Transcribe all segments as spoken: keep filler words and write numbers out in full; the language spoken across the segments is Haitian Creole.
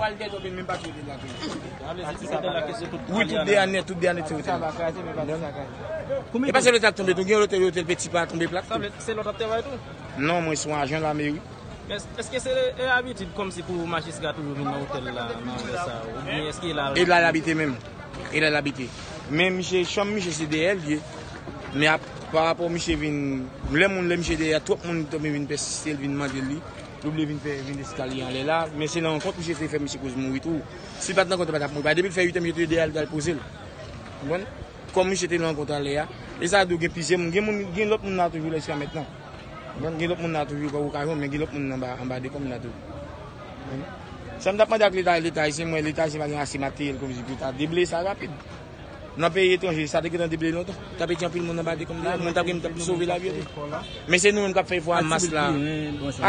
Pral dèyè otel, menm pati otel la tou. Sa vle di se otel la ke se tout. Wi, tout deyè nèt, tout deyè nèt se otel la. E pa se lòt la tonbe tou, gen lòt otel, otel Peti pa tonbe plat tou. Sa vle se lòt ap travay tou. Non, mwen se yon ajan lameri. Men èske se e abitid kòmsi pou majistra toujou vin nan otel la, nan lè sa, oubyen èske la. E la l abite menm. E la l abite. Men misye, chanm misye se dèyè l ye. Men ap, pa rapò misye vin, lè moun, lè misye dèyè, twòp moun tonbe vin pèsiste l, vin mande l li. Li oblije vin fè, vin eskalye anlè la. Men se nan rankont misye te fè misye koz mouri tou. Si l pa t nan rankont, li pa t ap mouri. Paske depi l fè uit an, misye te dèyè l, t al poze l. Ou konprann? Kòm misye te nan rankont anlè a. E sa di w gen plizyè moun. Gen moun, gen lòt moun la toujou la jiska mentnan. Ou konprann? Gen lòt moun la toujou pran okazyon, men gen lòt moun anba, anba dekonm la tou. Sa m t ap mande ak Leta, Leta ayisyen, mwen, Leta ayisyen pa gen ase materyèl kòmsi pou ta debleye sa rapid. Nan peyi etranje, sa te gentan debleye lontan. T ap ete anpil moun anba dekonm la, moun t ap gen, t ap sove lavi yo tou. Men se nou menm k ap fè efò a mas la.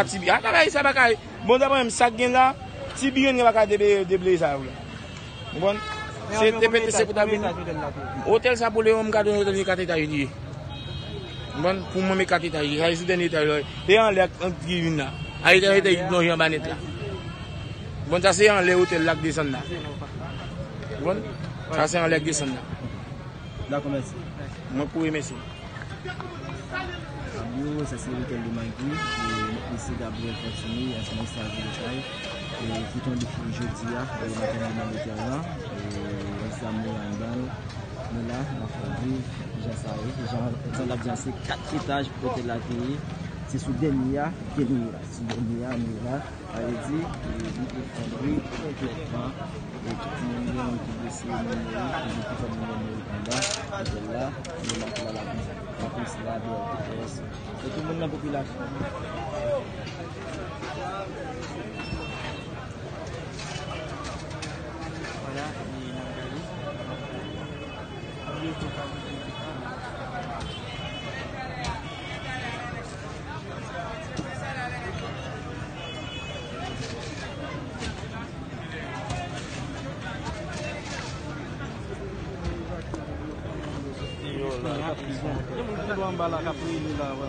Atibi, a bagay sa pa ka, bon, daprè mwen, sa k gen la, ti biyon pa ka debleye, debleye sa yo la. Ou konprann? Se te pete se pou ta vini. Otèl sa pou Leon, m ka di w otèl li kat etaj li ye. Ou konprann? Pou mwen, men kat etaj li. Sa se sou dènye etaj la. E anlè ak, ak tribin la. A etaj, etaj li plonje anba nèt la. Ou konprann? Sa se anlè otèl la k desann la. Ou konprann? Sa se anlè k desann la. Dakò, mèsi. Mwen pou remèsye. Fabio, sa se Riquelme Magui, e Mèt Mesye Gabriel Fortuné, ansyen majistra vil Okay, e ki tonbe fou jodi a, e maten nan lotèl la, e mesye a mouri anndan l. Nou la, n ap fè viv jan sa ye, jan, jan l ap di a, se kat etaj otèl la te ye, se sou dènye a ke nou ye la, se sou dènye a nou ye la. Sa vle di, e, li efondre konplètman. E tout moun gen moun ki blese, moun mouri, e gen plizyè moun gen mouri anba otèl la. Gen moun ki la lapolis, lapolis la, B R T S. E tout moun nan popilasyon. Vwala, e n ap gade.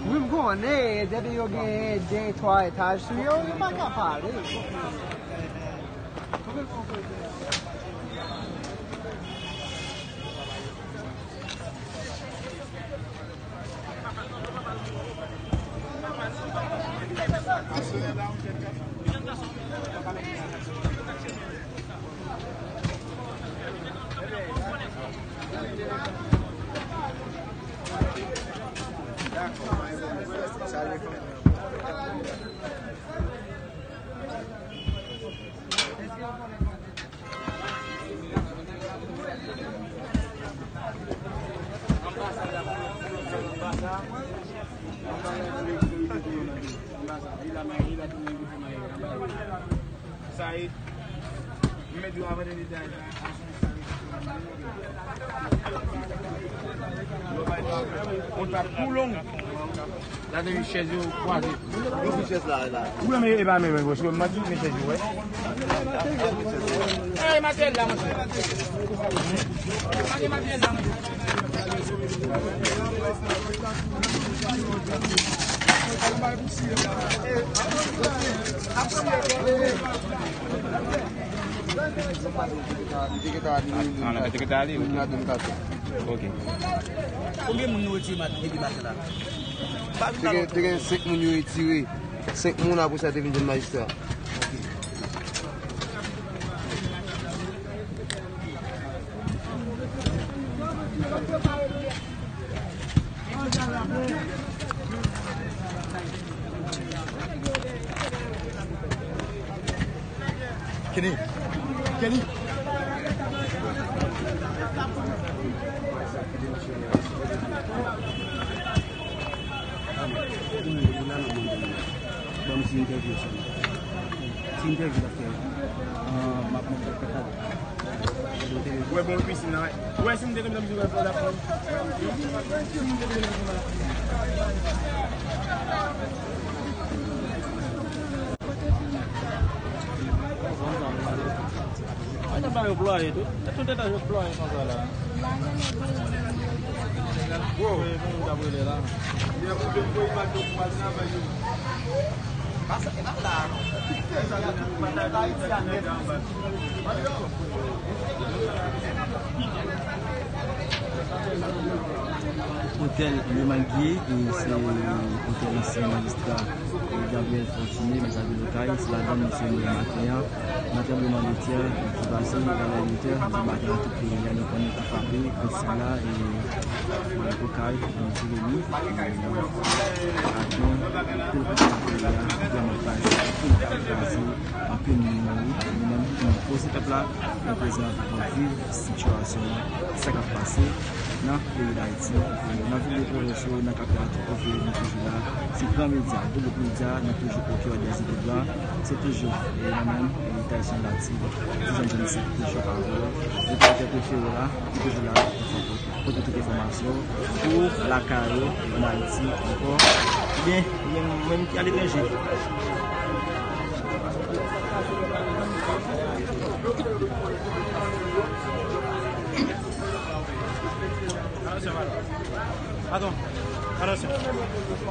Wi, m konnen, depi yo gen de, twa etaj sou yo, yo pa ka pale. Sa e, m mèt di w avan dènye dèyè la. Yon pa tou long. La te chèz yo kwaze. Yo sou chèz la, la. Ou la, men e pa men, men, men, men, men, men, chèz yo, wè. Ey, materyèl la, monchè. Mande materyèl la, monchè. Li te gentan ale, li te gentan ale, ok. Ok. Konbyen moun nou retire mat-, depi maten la? Te gen, te gen senk moun yo retire. Senk moun, apre sa, te vin jwenn majistra. Kenny. Kenny. Ban m ti entèvyou sèlman. Ti entèvyou l ap fè. Ah, m ap montre l. Ou wè bon pisin nan, wè. Ou wè si m te tonbe nan pisin nan, fò l ap pran. Mwen ta ba yo plwaye tou. E tout etaj yo plwaye konsa la. Wi, pou moun k ap rele la. Otèl Le Manguier, e se otèl ansyen majistra, e Gabriel Fortuné, mèt lavil Okay, se ladan misye mouri maten an, nan tranblemanntè ki pase nan lè uit è di maten nan tout peyi a, nou konnen ki frape, kot sila, e, e Okay, e Jeremi, e, ak yon pil kote nan peyi a, vrèman kraze, anpil kay kraze, anpil moun mouri, nou menm, nou poze pèp la, nou prezan pou viv sitiyasyon an, sa k ap pase nan peyi Dayiti. E, nan vil de pwovens yo, nan kapital tout kote, nou toujou la. Se Gran Medya, Gwo Bout Medya, nou toujou o kè dè zile blan. Se toujou, e, nou menm, e, Tyson Lative, ti jèn jèn sèk ki chòk avè w. Repòtè prefere w la, ki toujou la pou pote tout enfòmasyon pou lakay ou, ann Ayiti ankò, oubyen menm, menm ki aletranje. Atann, atann.